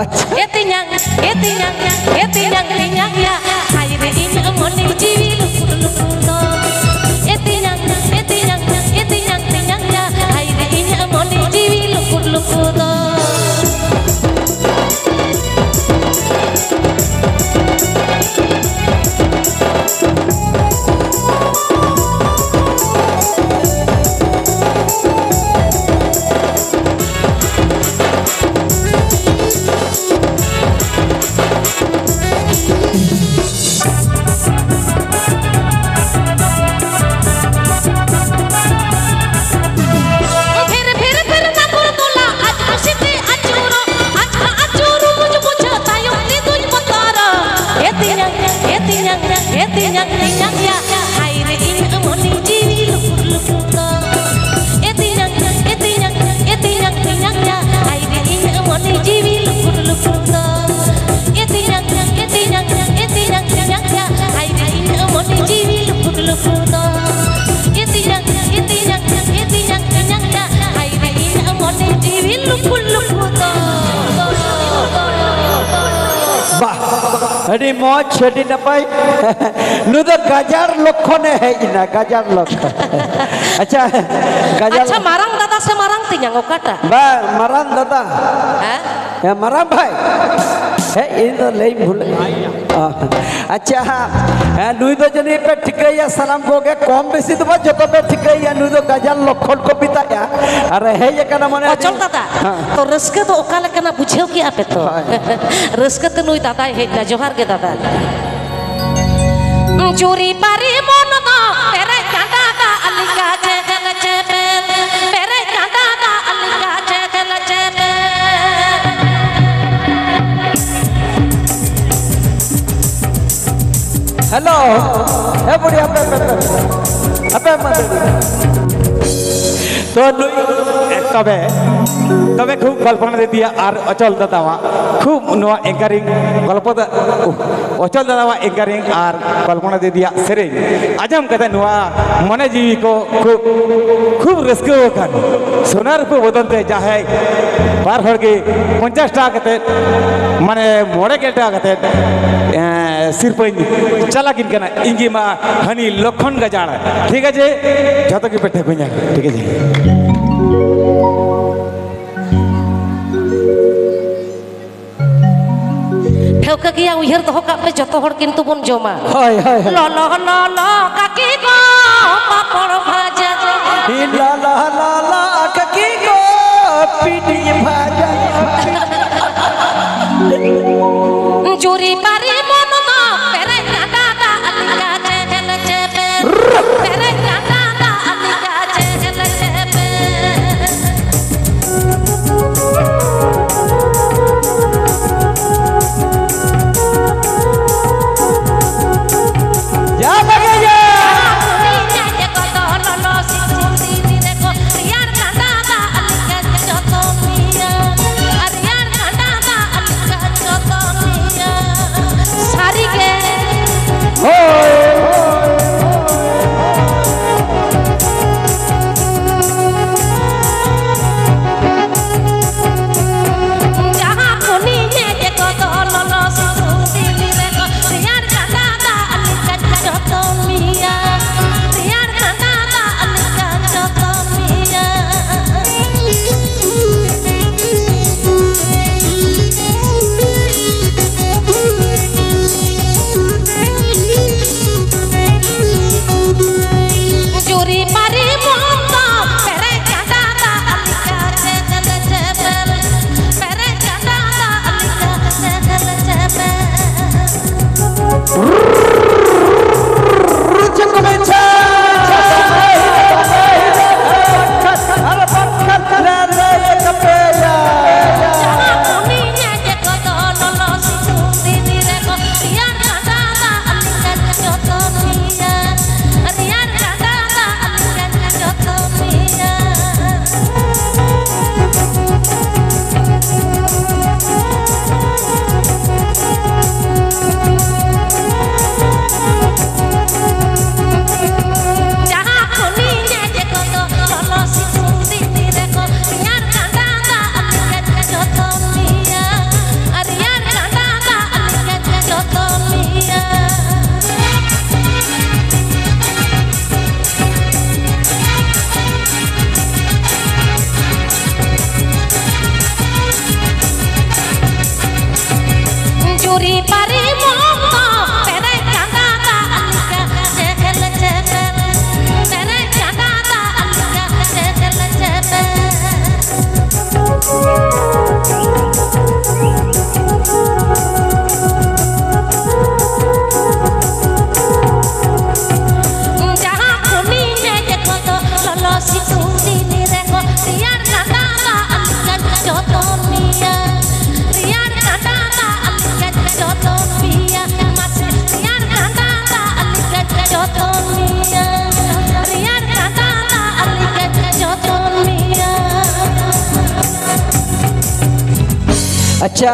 ᱟᱪᱪᱷᱟ᱾ ᱮ ᱛᱮᱧᱟᱝ, ᱮ ᱛᱮᱧᱟᱝ, ᱮ ᱛᱮᱧᱟᱝ, ᱛᱮᱧᱟᱝ ᱭᱟ, ᱦᱟᱭ ᱨᱮ ᱤᱧᱟᱹᱜ ᱢᱚᱱᱮ ᱡᱤᱣᱤ ᱞᱩᱠᱩ ᱞᱩᱠᱩ ᱫᱚ᱾ ᱮ ᱛᱮᱧᱟᱝ, ᱮ ᱛᱮᱧᱟᱝ, ᱮ ᱛᱮᱧᱟᱝ, ᱛᱮᱧᱟᱝ ᱭᱟ, ᱦᱟᱭ ᱨᱮ ᱤᱧᱟᱹᱜ ᱢᱚᱱᱮ ᱡᱤᱣᱤ ᱞᱩᱠᱩ ᱞᱩᱠᱩ ᱫᱚ᱾ ᱟᱹᱰᱤ ᱢᱚᱡᱽ, ᱟᱹᱰᱤ ᱱᱟᱯᱟᱭ᱾ ᱱᱩᱭ ᱫᱚ ᱜᱟᱡᱟᱲ ᱞᱚᱠᱠᱷᱚᱱᱮ ᱦᱮᱡ ᱮᱱᱟ, ᱜᱟᱡᱟᱲ ᱞᱚᱠᱠᱷᱚᱱ᱾ ᱟᱪᱪᱷᱟ, ᱜᱟᱡᱟᱲ ᱟᱪᱪᱷᱟ, ᱢᱟᱨᱟᱝ ᱫᱟᱫᱟ ᱥᱮ ᱢᱟᱨᱟᱝ ᱛᱮᱧᱟᱝ, ᱚᱠᱟᱴᱟᱜ? ᱵᱟᱝ, ᱢᱟᱨᱟᱝ ᱫᱟᱫᱟ᱾ ᱦᱮᱸ? ᱦᱮᱸ, ᱢᱟᱨᱟᱝ ᱵᱷᱟᱭ᱾ ᱦᱮᱸ, ᱤᱧ ᱫᱚ ᱞᱟᱹᱭ ᱵᱷᱩᱞ᱾ ᱚ, ᱟᱪᱪᱷᱟ, ᱦᱮᱸ, ᱱᱩᱭ ᱫᱚ ᱡᱟᱹᱱᱤᱡ ᱯᱮ ᱴᱷᱤᱠᱟᱹᱭᱟ ᱥᱟᱱᱟᱢ ᱠᱚᱜᱮ, ᱠᱚᱢ ᱵᱮᱥᱤ ᱫᱚ ᱵᱟᱝ, ᱡᱚᱛᱚ ᱯᱮ ᱴᱷᱤᱠᱟᱹᱭᱟ, ᱱᱩᱭ ᱫᱚ ᱜᱟᱡᱟᱲ ᱞᱚᱠᱠᱷᱚᱱ ᱠᱚ ᱢᱮᱛᱟᱭᱟ᱾ ᱟᱨ ᱦᱮᱡ ᱟᱠᱟᱱᱟ, ᱢᱟᱱᱮ ᱟᱹᱰᱤ ᱚᱪᱚᱞ ᱫᱟᱫᱟ, ᱦᱮᱸ᱾ ᱛᱚ ᱨᱟᱹᱥᱠᱟᱹ ᱫᱚ ᱚᱠᱟ ᱞᱮᱠᱟᱱᱟ ᱵᱩᱡᱷᱟᱹᱣ ᱠᱮᱜᱼᱟ ᱯᱮ ᱛᱚ? ᱦᱳᱭ᱾ ᱨᱟᱹᱥᱠᱟᱹ ᱛᱮ ᱱᱩᱭ ᱫᱟᱫᱟᱭ ᱦᱮᱡ ᱮᱱᱟ᱾ ᱡᱚᱦᱟᱨ ᱜᱮ ᱫᱟᱫᱟ᱾ ᱡᱩᱨᱤ ᱯᱟᱨᱤ ᱢᱚᱱ ᱫᱚ ᱯᱮᱨᱮᱡ ᱠᱟᱸᱰᱟ ᱫᱟᱜ ᱞᱮᱠᱟ ᱪᱮᱦᱮᱞ ᱪᱮᱯᱮᱞ, ᱯᱮᱨᱮᱡ ᱠᱟᱸᱰᱟ ᱫᱟᱜ ᱞᱮᱠᱟ ᱪᱮᱦᱮᱞ ᱪᱮᱯᱮᱞ᱾ ᱦᱮᱞᱳ, ᱦᱮ ᱵᱩᱰᱷᱤ, ᱦᱟᱯᱮ, ᱦᱟᱯᱮ, ᱦᱟᱯᱮ᱾ ᱦᱟᱯᱮ, ᱦᱟᱯᱮ, ᱦᱟᱯᱮ᱾ ᱛᱚ ᱱᱩᱭ, ᱛᱚᱵᱮ, ᱛᱚᱵᱮ ᱠᱷᱩᱵ ᱠᱚᱞᱯᱚᱱᱟ ᱫᱤᱫᱤᱭᱟᱜ ᱟᱨ ᱚᱪᱚᱞ ᱫᱟᱫᱟᱣᱟᱜ ᱠᱷᱩᱵ ᱱᱚᱣᱟ anchoring ᱜᱚᱞᱯᱚ ᱫᱚ, ᱚᱪᱚᱞ ᱫᱟᱫᱟᱣᱟᱜ anchoring ᱟᱨ ᱠᱚᱞᱯᱚᱱᱟ ᱫᱤᱫᱤᱭᱟᱜ ᱥᱮᱨᱮᱧ ᱟᱸᱡᱚᱢ ᱠᱟᱛᱮ ᱱᱚᱣᱟ ᱢᱚᱱᱮ ᱡᱤᱣᱤ ᱠᱚ ᱠᱷᱩᱵ, ᱠᱷᱩᱵ ᱨᱟᱹᱥᱠᱟᱹ ᱟᱠᱟᱱ᱾ ᱥᱚᱱᱟ ᱨᱩᱯᱟᱹ ᱵᱚᱫᱚᱞ ᱛᱮ ᱡᱟᱦᱟᱸᱭ ᱵᱟᱨ ᱦᱚᱲ ᱜᱮ ᱯᱚᱧᱪᱟᱥ ᱴᱟᱠᱟ ᱠᱟᱛᱮ, ᱢᱟᱱᱮ ᱢᱚᱬᱮ ᱜᱮᱞ ᱴᱟᱠᱟ ᱠᱟᱛᱮ, ᱮᱸ, ᱥᱤᱨᱯᱟᱹᱧ ᱪᱟᱞᱟᱠᱤᱱ ᱠᱟᱱᱟ᱾ ᱤᱧ ᱜᱮ ᱢᱟ ᱦᱟᱹᱱᱤ ᱞᱚᱠᱷᱚᱱ ᱜᱟᱡᱟᱲ, ᱴᱷᱤᱠ ᱟᱪᱷᱮ? ᱡᱚᱛᱚ ᱜᱮ ᱯᱮ ᱴᱷᱟᱹᱠᱩᱧᱟ, ᱴᱷᱤᱠ ᱟᱪᱷᱮ? ᱴᱷᱟᱹᱣᱠᱟᱹ ᱜᱮᱭᱟ, ᱩᱭᱦᱟᱹᱨ ᱫᱚᱦᱚ ᱠᱟᱜ ᱯᱮ, ᱡᱚᱛᱚ ᱦᱚᱲ ᱠᱤᱱᱛᱩ ᱵᱚᱱ ᱡᱚᱢᱟ᱾ ᱦᱳᱭ, ᱦᱳᱭ, ᱦᱳᱭ᱾ ᱞᱚᱞᱚ ᱞᱚᱞᱚ ᱠᱟᱠᱤ ᱠᱚ ᱯᱟᱯᱚᱲ ᱵᱷᱟᱡᱟ᱾ ᱞᱚᱞᱚ ᱞᱚᱞᱚ ᱠᱟᱠᱤ ᱠᱚ ᱯᱤᱴᱤ ᱵᱷᱟᱡᱟ᱾ ᱡᱩᱨᱤ ᱯᱟᱨᱤ ᱢᱚᱱ ᱫᱚ ᱯᱮᱨᱮᱡ ᱠᱟᱸᱰᱟ ᱫᱟᱜ ᱞᱮᱠᱟ ᱪᱮᱦᱮᱞ ᱪᱮᱯᱮᱞ᱾ ᱯᱮᱨᱮᱡ ᱠᱟᱸᱰᱟ ᱫᱟᱜ ᱞᱮᱠᱟ ᱪᱮᱦᱮᱞ ᱪᱮᱯᱮᱞ᱾ ᱡᱟ ᱞᱟᱜᱮ ᱡᱟ᱾ ᱥᱟᱹᱨᱤ ᱜᱮ᱾ ᱦᱳᱭ, ᱦᱳᱭ, ᱦᱳᱭ, ᱦᱳᱭ᱾ ᱯᱩᱨᱤ ᱯᱟᱨᱤ ᱢᱚᱢ ᱫᱚ ᱯᱮᱨᱮᱡ ᱠᱟᱸᱰᱟ ᱫᱟᱜ ᱞᱮᱠᱟ ᱪᱮᱦᱮᱞ ᱪᱮᱯᱮᱞ᱾ ᱯᱮᱨᱮᱡ ᱠᱟᱸᱰᱟ ᱫᱟᱜ ᱞᱮᱠᱟ ᱪᱮᱦᱮᱞ ᱪᱮᱯᱮᱞ᱾ ᱡᱟᱦᱟᱸ ᱠᱩᱞᱤ ᱢᱮ ᱡᱚᱛᱚ ᱫᱚ ᱞᱚᱞᱚ ᱥᱤᱛᱩᱝ ᱫᱤᱱ ᱨᱮᱦᱚᱸ ᱨᱮᱭᱟᱲ ᱠᱟᱸᱰᱟ ᱫᱟᱜ ᱞᱮᱠᱟᱧ ᱡᱚᱛᱚᱱ ᱢᱮᱭᱟ᱾ ᱨᱮᱭᱟᱲ ᱠᱟᱸᱰᱟ ᱫᱟᱜ ᱞᱮᱠᱟᱧ ᱡᱚᱛᱚᱱ ᱢᱮᱭᱟ᱾ ᱢᱟᱥᱮ ᱨᱮᱭᱟᱲ ᱠᱟᱸᱰᱟ ᱫᱟᱜ ᱞᱮᱠᱟᱧ ᱡᱚᱛᱚᱱ ᱢᱮᱭᱟ᱾ ᱨᱮᱭᱟᱲ ᱠᱟᱸᱰᱟ ᱫᱟᱜ ᱞᱮᱠᱟᱧ ᱡᱚᱛᱚᱱ ᱢᱮᱭᱟ᱾ ᱟᱪᱪᱷᱟ,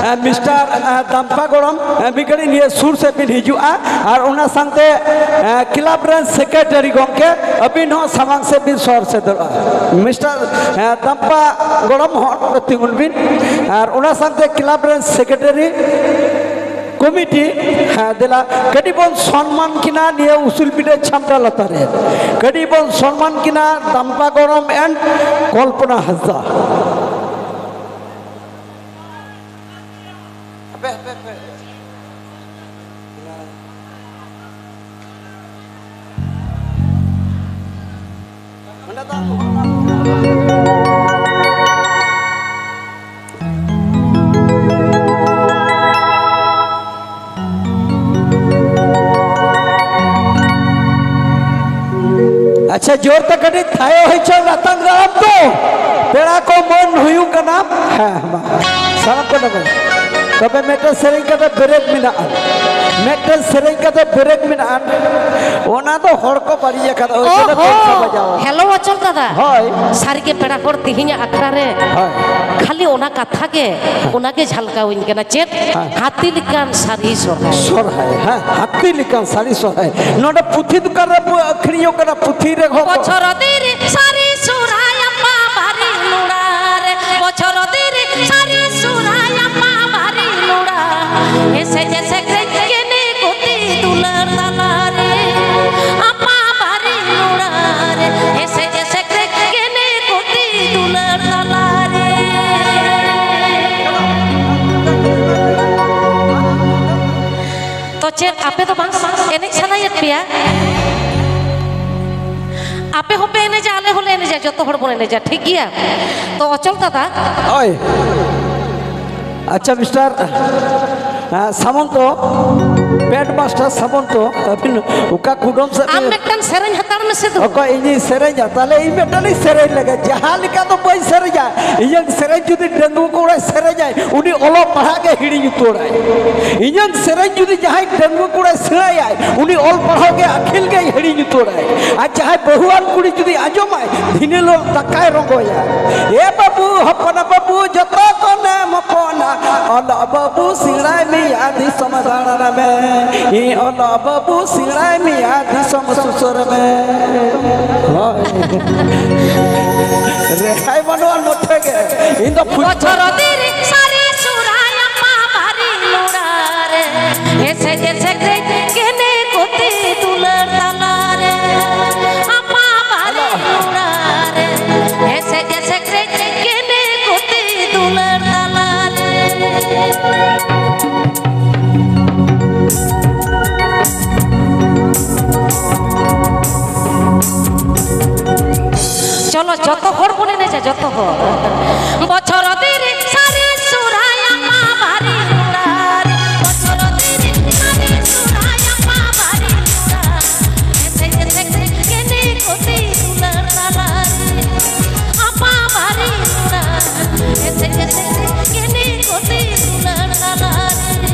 ᱮ, ᱢᱤᱥᱴᱟᱨ, ᱮ, ᱫᱟᱢᱯᱟ ᱜᱚᱲᱚᱢ, ᱮ, ᱢᱤᱫ ᱜᱷᱟᱹᱲᱤᱡ ᱱᱤᱭᱟᱹ ᱥᱩᱨ ᱥᱮᱫ ᱵᱤᱱ ᱦᱤᱡᱩᱜᱼᱟ, ᱟᱨ ᱚᱱᱟ ᱥᱟᱶᱛᱮ, ᱮ, ᱠᱞᱟᱵᱽ ᱨᱮᱱ ᱥᱮᱠᱨᱮᱴᱟᱨᱤ ᱜᱚᱢᱠᱮ, ᱟᱹᱵᱤᱱ ᱦᱚᱸ ᱥᱟᱢᱟᱝ ᱥᱮᱫ ᱵᱤᱱ ᱥᱚᱦᱚᱨ ᱥᱮᱴᱮᱨᱚᱜᱼᱟ᱾ ᱢᱤᱥᱴᱟᱨ, ᱮ, ᱫᱟᱢᱯᱟ ᱜᱚᱲᱚᱢ ᱦᱚᱸ ᱛᱤᱸᱜᱩᱱ ᱵᱤᱱ, ᱟᱨ ᱚᱱᱟ ᱥᱟᱶᱛᱮ ᱠᱞᱟᱵᱽ ᱨᱮᱱ ᱥᱮᱠᱨᱮᱴᱟᱨᱤ ᱠᱚᱢᱤᱴᱤ, ᱦᱮᱸ, ᱫᱮᱞᱟ, ᱠᱟᱹᱴᱤᱡ ᱵᱚᱱ ᱥᱚᱱᱢᱟᱱ ᱠᱤᱱᱟ ᱱᱤᱭᱟᱹ ᱩᱥᱩᱞ ᱯᱤᱴᱷᱟᱹ ᱪᱷᱟᱢᱰᱟ ᱞᱟᱛᱟᱨ ᱨᱮ᱾ ᱠᱟᱹᱴᱤᱡ ᱵᱚᱱ ᱥᱚᱱᱢᱟᱱ ᱠᱤᱱᱟ ᱫᱟᱢᱯᱟ ᱜᱚᱲᱚᱢ and ᱠᱚᱞᱯᱚᱱᱟ ᱦᱟᱸᱥᱫᱟ᱾ ᱦᱟᱯᱮ, ᱦᱟᱯᱮ, ᱦᱟᱯᱮ᱾ ᱟᱪᱪᱷᱟ, ᱡᱳᱨ ᱛᱮ ᱠᱟᱹᱴᱤᱡ ᱛᱷᱟᱭᱚ ᱦᱚᱪᱚ ᱨᱟᱛᱟᱝ ᱫᱟᱨᱟᱢ ᱛᱚ᱾ ᱯᱮᱲᱟ ᱠᱚ ᱢᱟᱹᱱ ᱦᱩᱭᱩᱜ ᱠᱟᱱᱟ᱾ ᱦᱮᱸ, ᱢᱟ᱾ ᱥᱟᱱᱟᱢ ᱠᱚ ᱱᱚᱰᱮ᱾ ᱛᱚᱵᱮ ᱢᱤᱫᱴᱮᱱ ᱥᱮᱨᱮᱧ ᱠᱟᱛᱮ ᱵᱨᱮᱠ ᱢᱮᱱᱟᱜᱼᱟ᱾ ᱢᱤᱫᱴᱮᱱ ᱥᱮᱨᱮᱧ ᱠᱟᱛᱮ ᱵᱨᱮᱠ ᱢᱮᱱᱟᱜᱼᱟ᱾ ᱚᱱᱟ ᱫᱚ ᱦᱚᱲ ᱠᱚ ᱵᱟᱹᱲᱤᱡ ᱟᱠᱟᱫᱟ᱾ ᱳᱭ ᱡᱚᱱᱱᱚ ᱳᱦᱳ! ᱫᱚᱞ ᱥᱟ ᱵᱟᱡᱟᱣ᱾ ᱦᱮᱞᱳ ᱚᱪᱚᱞ ᱫᱟᱫᱟ᱾ ᱦᱳᱭ᱾ ᱥᱟᱹᱨᱤᱜᱮ ᱯᱮᱲᱟ ᱦᱚᱲ ᱛᱤᱦᱤᱧᱟᱜ ᱟᱠᱷᱲᱟ ᱨᱮ ᱦᱳᱭ᱾ ᱠᱷᱟᱹᱞᱤ ᱚᱱᱟ ᱠᱟᱛᱷᱟ ᱜᱮ, ᱦᱮᱸ᱾ ᱚᱱᱟ ᱜᱮ ᱡᱷᱟᱞᱠᱟᱣᱤᱧ ᱠᱟᱱᱟ᱾ ᱪᱮᱫ? ᱦᱮᱸ᱾ ᱦᱟᱹᱛᱤ ᱞᱮᱠᱟᱱ ᱥᱟᱹᱨᱤ ᱥᱚᱨᱦᱟᱭ᱾ ᱥᱚᱨᱦᱟᱭ, ᱦᱮᱸ, ᱦᱟᱹᱛᱤ ᱞᱮᱠᱟᱱ ᱥᱟᱹᱨᱤ ᱥᱚᱨᱦᱟᱭ᱾ ᱱᱚᱰᱮ ᱯᱩᱛᱷᱤ ᱫᱚᱠᱟᱱ ᱨᱮ ᱵᱚ ᱟᱹᱠᱷᱨᱤᱧᱚᱜ ᱠᱟᱱᱟ, ᱯᱩᱛᱷᱤ ᱨᱮᱦᱚᱸ ᱠᱚ ᱵᱚᱪᱷᱚᱨ ᱫᱤᱱ ᱨᱮ ᱥᱟᱹᱨᱤ ᱥᱚᱨᱦᱟᱭ ᱟᱯᱟ ᱵᱟᱨᱤ ᱞᱩᱲᱟ ᱨᱮ, ᱵᱚᱪᱷᱚᱨ ᱫᱤᱱ ᱨᱮ ᱥᱟᱹᱨᱤ ᱥᱚᱨᱦᱟᱭ ᱟᱯᱟ ᱵᱟᱨᱤ ᱞᱩᱲᱟ᱾ ᱮᱥᱮᱡ ᱮᱥᱮᱡ ᱨᱮ ᱠᱮᱱᱮ ᱠᱚᱛᱤ ᱫᱩᱞᱟᱹᱲ ᱛᱟᱞᱟ ᱨᱮ, ᱟᱯᱟ ᱵᱟᱨᱤ ᱞᱩᱲᱟ ᱨᱮ, ᱮᱥᱮᱡ ᱮᱥᱮᱡ ᱨᱮ ᱠᱮᱱᱮ ᱠᱚᱛᱤ ᱫᱩᱞᱟᱹᱲ ᱛᱟᱞᱟ ᱨᱮ᱾ ᱯᱟᱪᱮᱫ ᱟᱯᱮ ᱫᱚ ᱵᱟᱝ ᱮᱱᱮᱡ ᱥᱟᱱᱟᱭᱮᱫ ᱯᱮᱭᱟ? ᱟᱯᱮ ᱦᱚᱸᱯᱮ ᱮᱱᱮᱡᱟ, ᱟᱞᱮ ᱦᱚᱸᱞᱮ ᱮᱱᱮᱡᱟ, ᱡᱚᱛᱚ ᱦᱚᱲ ᱵᱚᱱ ᱮᱱᱮᱡᱟ, ᱴᱷᱤᱠ ᱜᱮᱭᱟ? ᱛᱚ ᱚᱪᱚᱞ ᱫᱟᱫᱟ᱾ ᱦᱳᱭ᱾ ᱟᱪᱪᱷᱟ, ᱢᱤᱥᱴᱟᱨ, ᱦᱮᱸ, ᱥᱟᱢᱚᱱᱛᱚ, ᱵᱮᱱᱰ ᱢᱟᱥᱴᱟᱨ ᱥᱟᱢᱚᱱᱛᱚ, ᱟᱹᱵᱤᱱ ᱚᱠᱟ ᱠᱩᱰᱟᱹᱢ ᱥᱮᱫ ᱟᱢ ᱵᱤᱱ ᱢᱤᱫᱴᱟᱝ ᱥᱮᱨᱮᱧ ᱦᱟᱛᱟᱲ ᱢᱮᱥᱮ ᱫᱩ᱾ ᱚᱠᱚᱭ ᱤᱧᱤᱧ ᱥᱮᱨᱮᱧᱟ? ᱛᱟᱦᱞᱮ ᱤᱧ ᱢᱤᱫᱴᱟᱝ ᱤᱧ ᱥᱮᱨᱮᱧ ᱞᱮᱜᱮ, ᱡᱟᱦᱟᱸ ᱞᱮᱠᱟ ᱫᱚ ᱵᱟᱹᱧ ᱥᱮᱨᱮᱧᱟ᱾ ᱤᱧᱟᱹᱜ ᱥᱮᱨᱮᱧ ᱡᱩᱫᱤ ᱰᱟᱺᱜᱩᱣᱟᱹ ᱠᱚᱲᱟᱭ ᱥᱮᱨᱮᱧᱟᱭ, ᱩᱱᱤ ᱚᱞᱚᱜ ᱯᱟᱲᱦᱟᱜ ᱜᱮ ᱦᱤᱲᱤᱧ ᱩᱛᱟᱹᱨᱟᱭ᱾ ᱤᱧᱟᱹᱜ ᱥᱮᱨᱮᱧ ᱡᱩᱫᱤ ᱡᱟᱦᱟᱸᱭ ᱰᱟᱺᱜᱩᱣᱟᱹ ᱠᱚᱲᱟᱭ ᱥᱮᱬᱟᱭᱟᱭ, ᱩᱱᱤ ᱚᱞ ᱯᱟᱲᱦᱟᱣ ᱜᱮ ᱟᱹᱠᱷᱤᱞ ᱜᱮᱭ ᱦᱤᱲᱤᱧ ᱩᱛᱟᱹᱨᱟᱭ᱾ ᱟᱨ ᱡᱟᱦᱟᱸᱭ ᱵᱟᱹᱦᱩᱣᱟᱱ ᱠᱩᱲᱤ ᱡᱩᱫᱤ ᱟᱸᱡᱚᱢᱟᱭ, ᱫᱷᱤᱱᱟᱹᱱ ᱦᱤᱞᱳᱜ ᱫᱟᱠᱟᱭ ᱨᱚᱝᱜᱚᱭᱟ᱾ ᱮ ᱵᱟᱹᱵᱩ, ᱦᱚᱯᱚᱱ ᱵᱟᱹᱵᱩ, ᱡᱚᱛᱚ ᱠᱷᱚᱱᱮᱢ ᱦᱚᱯᱚᱱᱟ, ᱚᱞᱚᱜ ᱵᱟᱹᱵᱩ ᱥᱮᱬᱟᱭ ᱢᱮᱭᱟ ᱫᱤᱥᱚᱢ ᱫᱟᱬᱟᱱ ᱢᱮ᱾ ᱤᱧ ᱚᱞᱚᱜ ᱵᱟᱹᱵᱩ ᱥᱮᱬᱟᱭ ᱢᱮᱭᱟ ᱫᱤᱥᱚᱢ ᱥᱩᱥᱟᱹᱨ ᱢᱮ᱾ ᱦᱳᱭ᱾ ᱨᱮᱠᱷᱟᱭ ᱵᱟᱹᱱᱩᱜᱼᱟ ᱱᱚᱛᱮ ᱜᱮ᱾ ᱤᱧ ᱫᱚ ᱯᱷᱩᱴᱵᱚᱞ ᱵᱚᱪᱷᱚᱨ ᱫᱤᱱ ᱥᱟᱹᱨᱤ ᱥᱚᱦᱨᱟᱭ ᱟᱢᱟ ᱵᱟᱨᱤ ᱞᱩᱲᱟ ᱨᱮ᱾ ᱮᱥᱮᱡ ᱮᱥᱮᱡ ᱨᱮ ᱠᱮᱱᱮ ᱠᱚᱛᱮ ᱫᱩᱞᱟᱹᱲ ᱛᱟᱞᱟ ᱨᱮ᱾ ᱟᱢᱟ ᱵᱟᱨᱤ ᱞᱩᱲᱟ ᱨᱮ᱾ ᱮᱥᱮᱡ ᱮᱥᱮᱡ ᱨᱮ ᱠᱮᱱᱮ ᱠᱚᱛᱮ ᱫᱩᱞᱟᱹᱲ ᱛᱟᱞᱟ ᱨᱮ᱾ ᱪᱚᱞᱚ, ᱡᱚᱛᱚ ᱦᱚᱲ ᱵᱚᱱ ᱮᱱᱮᱡᱟ, ᱡᱚᱛᱚ ᱦᱚᱲ᱾ ᱵᱚᱪᱷᱚᱨ ᱫᱤᱱ ᱥᱟᱹᱨᱤ ᱥᱚᱦᱨᱟᱭ ᱟᱢᱟ ᱵᱟᱨᱤ ᱞᱩᱲᱟ ᱨᱮ᱾ ᱵᱚᱪᱷᱚᱨ ᱫᱤᱱ ᱥᱟᱹᱨᱤ ᱥᱚᱦᱨᱟᱭ ᱟᱢᱟ ᱵᱟᱨᱤ ᱞᱩᱲᱟ ᱨᱮ᱾ ᱮᱥᱮᱡ ᱮᱥᱮᱡ ᱠᱮᱱᱮ ᱠᱚᱛᱮ ᱫᱩᱞᱟᱹᱲ ᱛᱟᱞᱟ ᱨᱮ᱾ ᱟᱢᱟ ᱵᱟᱨᱤ ᱞᱩᱲᱟ ᱨᱮ᱾ ᱮᱥᱮᱡ ᱮᱥᱮᱡ ᱠᱮᱱᱮ ᱠᱚᱛᱮ ᱫᱩᱞᱟᱹᱲ ᱛᱟᱞᱟ ᱨᱮ᱾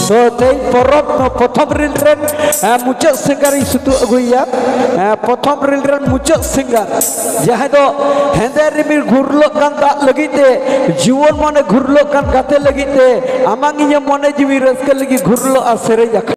ᱛᱚ ᱛᱮᱦᱮᱧ ᱯᱚᱨᱚᱵᱽ ᱯᱨᱚᱛᱷᱚᱢ ᱨᱤᱞ ᱨᱮᱱ ᱮ, ᱢᱩᱪᱟᱹᱫ ᱥᱤᱝᱜᱟᱨ ᱤᱧ ᱥᱩᱛᱩᱜ ᱟᱹᱜᱩᱭᱮᱭᱟ᱾ ᱮ, ᱯᱨᱚᱛᱷᱚᱢ ᱨᱤᱞ ᱨᱮᱱ ᱢᱩᱪᱟᱹᱫ ᱥᱤᱝᱜᱟᱨ, ᱡᱟᱦᱟᱸᱭ ᱫᱚ ᱦᱮᱸᱫᱮ ᱨᱤᱢᱤᱞ ᱜᱷᱩᱨᱞᱟᱹᱜ ᱠᱟᱱ ᱫᱟᱜ ᱞᱟᱹᱜᱤᱫ ᱛᱮ, ᱡᱩᱣᱟᱹᱱ ᱢᱚᱱᱮ ᱜᱷᱩᱨᱞᱟᱹᱜ ᱠᱟᱱ ᱜᱟᱛᱮ ᱞᱟᱹᱜᱤᱫ ᱛᱮ, ᱟᱢᱟᱝ ᱤᱧᱟᱹᱜ ᱢᱚᱱᱮ ᱡᱤᱣᱤ ᱨᱟᱹᱥᱠᱟᱹ ᱞᱟᱹᱜᱤᱫ ᱜᱷᱩᱨᱞᱟᱹᱜᱼᱟ ᱥᱮᱨᱮᱧ ᱟᱠᱷᱲᱟ᱾